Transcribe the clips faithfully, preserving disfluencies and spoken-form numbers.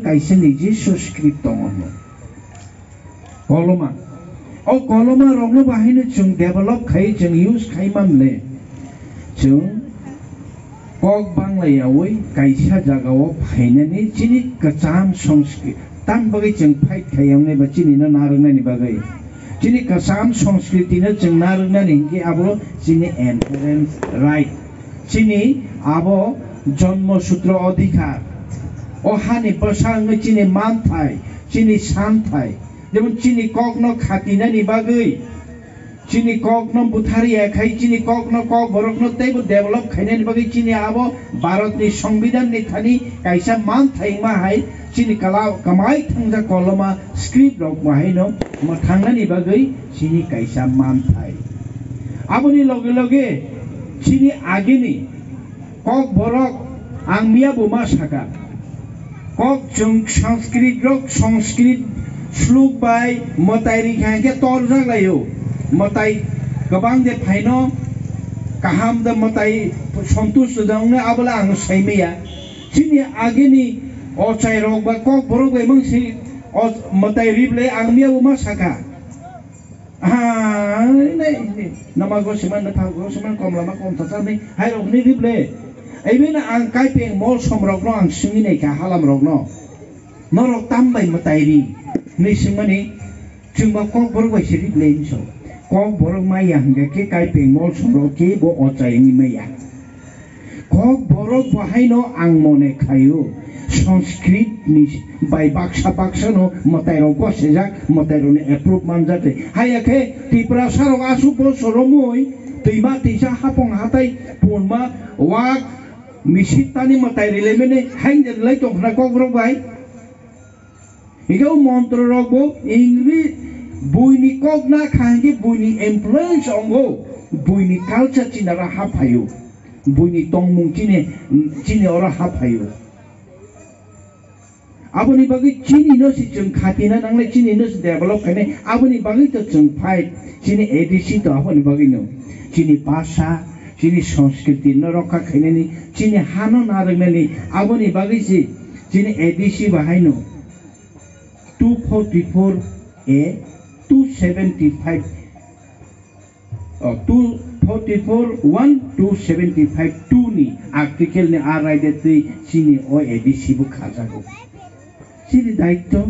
Kaisa ni Jisu script tongo. Koloma. O koloma rokno bahai no chwng develop khai, chwng use khai man le. Chwng kok bangla yaui kaisa jaga o phainani chini kwcham songskri-, tam bagwi chwng fight khai wngnai ba chini no narwknani bagwi. Chini kwcham songskriti no chwng narwknani hinkhe abo chini inherent right. Chini abo Janma Sutra adhikar. O hani bwsa wngwi chini manthai, chini santhai. Jemon chini kokno khatinani bagwi, chini kokno buthar ya khai, chini kokno, kokborokno teibo develop khainani bagwi chini abo Bharatni Songbidanni thani kaisa manthai wngma hai chini kala-, kwmai thangjak koloma script rok bahaino mwthangnani bagwi chini kaisa manthai. Aboni loge loge chini agini Kokborok, ang miya bo ma saka. Kok chwng Sanskrit rok, Sanskrit sluk bai mwtai rikha hwnkhe torjak laio. Mwtai kwbang de phaino, kaham de mwtai sontush de wngnai, abola ang sai maya. Chini agini ochai rok ba kokborok bai mangsi o mwtai rible ang miya bo ma saka. Ah, nai, nai. Nama go siman, na phang go siman, kom lama kom tata ni. Hai rok ni rible. Aibe na ang kai peng mol som rok no ang simi nai ka halam rok no. Norok tam bai mwtai ri. Ni simani chwngma kokborok bai se rible hinso. Kokborok maya hwnkhe kai peng mol som rok kebo ochai wngwi maya. Kokborok bo haino ang mone khaio, Sanskrit ni bai baksa baksa no mwtai rok gosijak, mwtai rok ni approve manjak de. Haiya khe Tiprasa rok aswk bosor romwi twima twisa hapong hatai punma wak misik tani mwtai rilaimani hain de lai tongkhna kokborok bai. Hingke o montro rok bo ingri buini kok na kha hingke buini influence ongo, buini culture chini oro hap phaio, buini tongmung chini, chini oro hap phaio. Aboni bagwi chini no se chwng khatina nangnai, chini no se develop khainai, aboni bagwi to chwng fight, chini A D C to aboni bagwi no, chini bhasha, chini sanskriti no rokha khainani, chini hano narwknani, aboni bagwi se chini A D C bahaino two forty-four A, two seventy-five, oh, two forty-four one, two seventy-five two ni article ni a raida twi chini o A D C bo khajago. Chini daityo.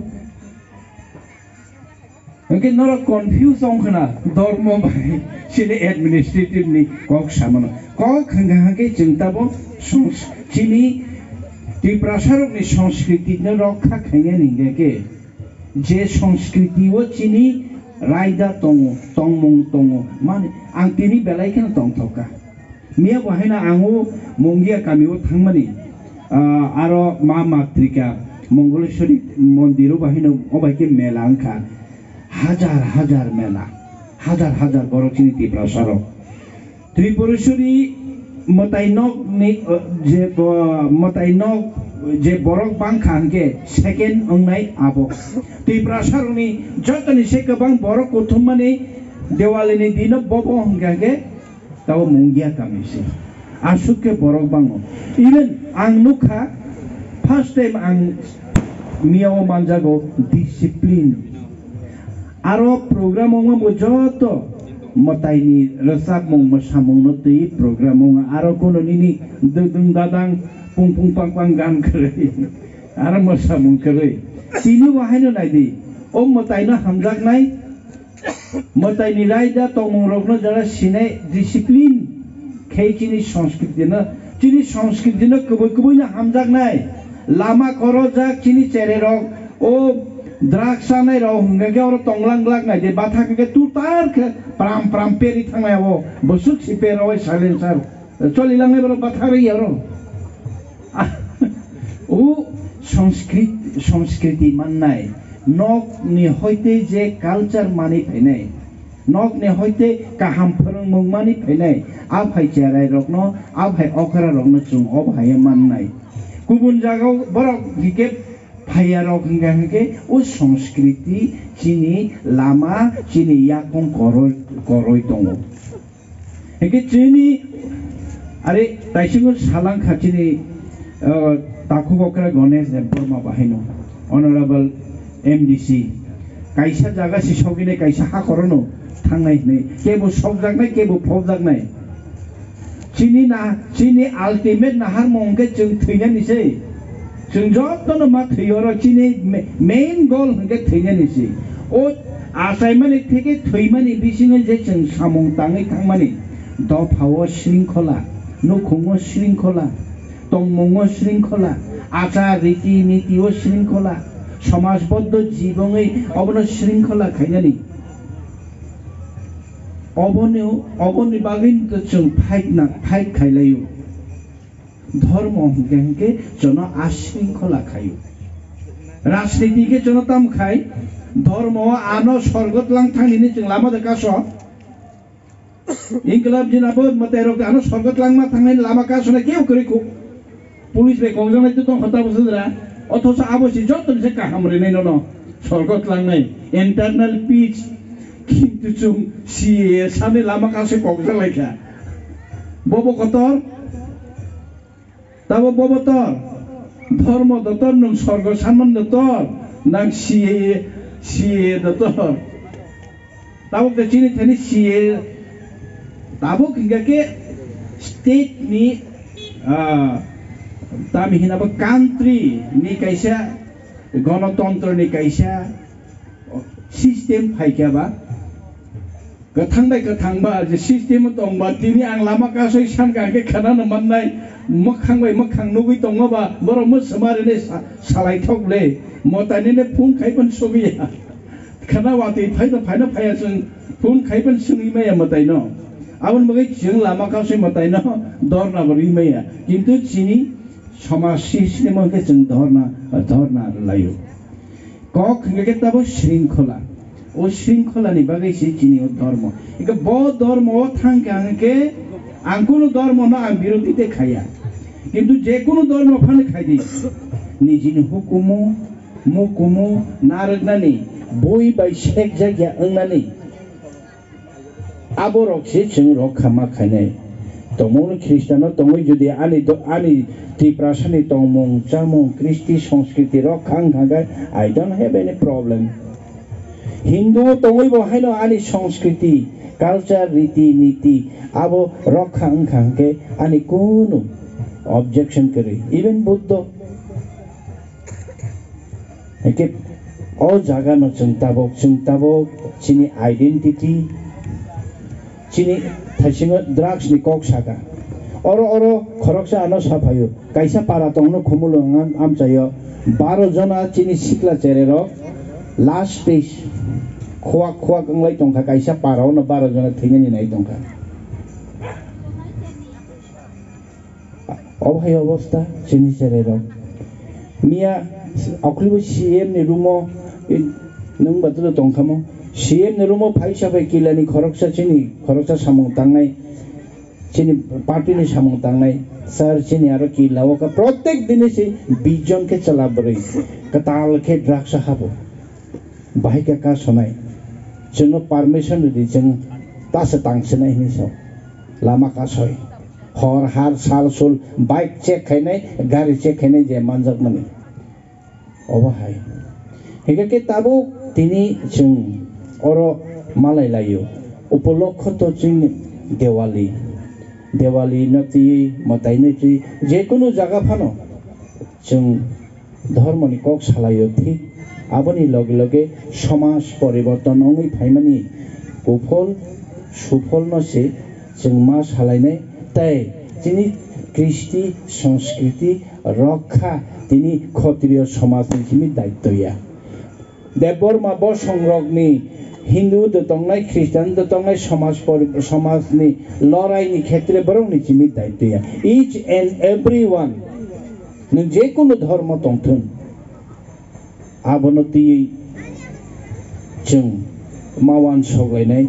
Hwnkhe norok confuse wng khna, dormo bai chini administrative ni kok samano. Kok hwnkha hwnkhe chwng tabo song-, chini Tiprasa rokni sanskriti no rokha khainani hwnkhe khe je sanskriti o chini raida tongo, tongmung tongo, mani ang tini belai kheno tongthokha. Miya bo haino ang o Mungia kami o thangmani, ah, aro Ma Matrika Mongoleshwari mondir o bo haino o bai khe mela wngkha. Hajar hajar mela, hajar hajar borok chini Tiprasa rok. Tripureshwari mwtai nok ni, ah, je bo-, mwtai nok je borok bangkha hwnkhe second wngnai abo. Tiprasa rokni jotoni se kwbang borok kuthum mani Diwali ni dino bobo hwnkha hwnkhe Tabo Mungia kami se. Aswk khe borok bango. Even ang nukha, first time ang Miya o manjago discipline. Aro program wngma bo joto mwtaini rwchapmung mwsamungno twi program wngo. Aro kuno nini dudung dadang pung pung pang pang gan kwrwi. Aro mwsamung kwrwi. Tini bo haino naidi. O mwtaino hamjaknai. Mwtaini raida tongmung rokno jora sinai discipline khe chini sanskriti no, chini sanskriti no kubui kubui no hamjaknai. Lama korojak chini cherai rok, o drugs chanai rok hwnkha khe oro tonglang glak nai de, bathak hwnkhe tutar khe pram pram peri thangnai abo, bwswk si per oi silencer. Choli langnai borok bathak rwi aro. O sanskrit, sanskriti mannai, nok ni hoite je culture mani phainai, nok ni hoite kaham phwrwngmung mani phainai, a phai cherai rokno, a phai okra rokno chwng o bahai mannai. Kubun jagao borok hike phaiya rok hingka hingke o sanskriti chini lama chini yakung koroi, koroi tongo. Hingke chini are taisingo salang kha chini, uh, takhuk okra Ganesh Debbarma bahaino, Honorable M D C. Kaisa jaga si sogwini kaisa hakorono thangnai hinwi. Kebo sokjaknai, kebo phobjaknai. Chini na, chini ultimate naharmung hingke chwng thwinani se. Chwng jotono ma thwi oro chini ma-, main goal hingke thwinani se. O achaimani theke thwimani bisingo je chwng samung tangwi thangmani, dophao shringkhola, nukhungo shringkhola, tongmungo shringkhola, achar riti nitio shringkhola, somajboddo jibongwi obono shringkhola khainani. Oboni, oboni bagwi to chwng fight na, fight khailaio. Dhormo hwnkhe, hwnkhe jono ashringkhola khaio. Rajniti khe jono tam khai, dhormo ano sorgo tlang thangni chwng lama de kaso. Inklab jina bo mwtai rok ano sorgo tlangma thangnai lama kaso na keu kwrwi khu. Police bai kokjaknai to tong kha tabuk sudra. Othosa abo se joto ni se kaham rinai nono. Sorgo tlangnai. Internal peace. Kintu chwng C A A sani lama kaso kokjak lai kha. Bobo kotor. Tabo bobo tor, dhormo dotor nwng sorgo sanmani dotor, nang C A, C A dotor. Tabuk de chini thani C A, tabuk hingka khe state ni, ah, tami hina bo country ni kaisa, gonotontro ni kaisa system phaikha ba. Kwthang bai kwthang ba je system o tong ba, tini ang lama kasui sankha hwnkhe khwnano mannai, mwkhang bai mwkhang nugui tongo ba, borok mwswma rwnai sa-, salai thok le, mwtai nini phone khai phano sogwi ya. Khwna watwi phai no, phai no phai ya chwng, phone khai phano swngwi maya mwtai no. Aboni bagwi chwng lama kasui mwtai no dorna bo rwi maya. Kintu chini somaj system o hwnkhe chwng dorna, dorna rwlaio. Kok hwnkhe khe tabuk shringkhola. O shringkholani bagwi se chini o dhormo. Hwnkhe bo dhormo o thangkha hwnkhe ang kunu dhormo no ang birodhi de khaya. Kintu je kunu dhormo phano khaidi. Nijini hukumu, mukumu narwknani, bui bai sekjakya wngnani. Aborok se chwng rokha ma khainai. Tongmungno Khristiano tongwi jodi ani do-, ani Tiprasani tongmung, chamung, kristi, sanskriti rokha wngkha khe, I don't have any problem. Hindu tongwi bo haino ani sanskriti, culture, riti, niti abo rokha wngkha hwnkhe ani kunu objection kwrwi. Even Buddho. Hwnkhe o jaga no chwng tabuk, chwng tabuk chini identity, chini thaisingo drugs ni kok saka. Oro, oro khoroksa ano saphaio, kaisa para tongno Khumulwng am-, amchaio, baro jona chini sikla chererok last stage khuak khuak wnglai tongkha, kaisa para ono baro jona thwinani nai tongkha. Obo hai obostha chini cherai rok. Miya okhlibo C M ni room o, eh, nwng ba tongkhamo. C M ni room o phaisa bai kila ni khoroksa chini, khoroksa samung tangnai. Chini party ni samung tangnai. Sir chini aro kila o ka protek dini si bish jon khe chwla bwrwi. Kwtal khe drugs o habo. Bahai khe kasonai. Chwngno permission rwdi, chwng tasa tangsinai hinwi sao. Lama kasoi. Hor har sal sul bike check khainai, gari check khainai je manjakmani. Obo hai. Hingkha khe tabuk tini chwng oro malai laio. Upolokho to chini Diwali. Diwali no twi, mwtai no twi, jekunu jaga phano chwng dhormoni kok salaio, thik aboni loge loge somaj poriborton wngwi phaimani kuphol suphol no se chwng ma salainai, tei chini kristi, sanskriti, rokha tini khotriyo somajni simi daitto ya. Debbarma bosongrokni, Hindu de tongnai, Christian de tongnai, somaj pori-, somajni loraini khetre borokni simi daitto ya. Each and every one, nwng jekunu dhormo tongthung, abono twiwi chwng ma uansuk lainai.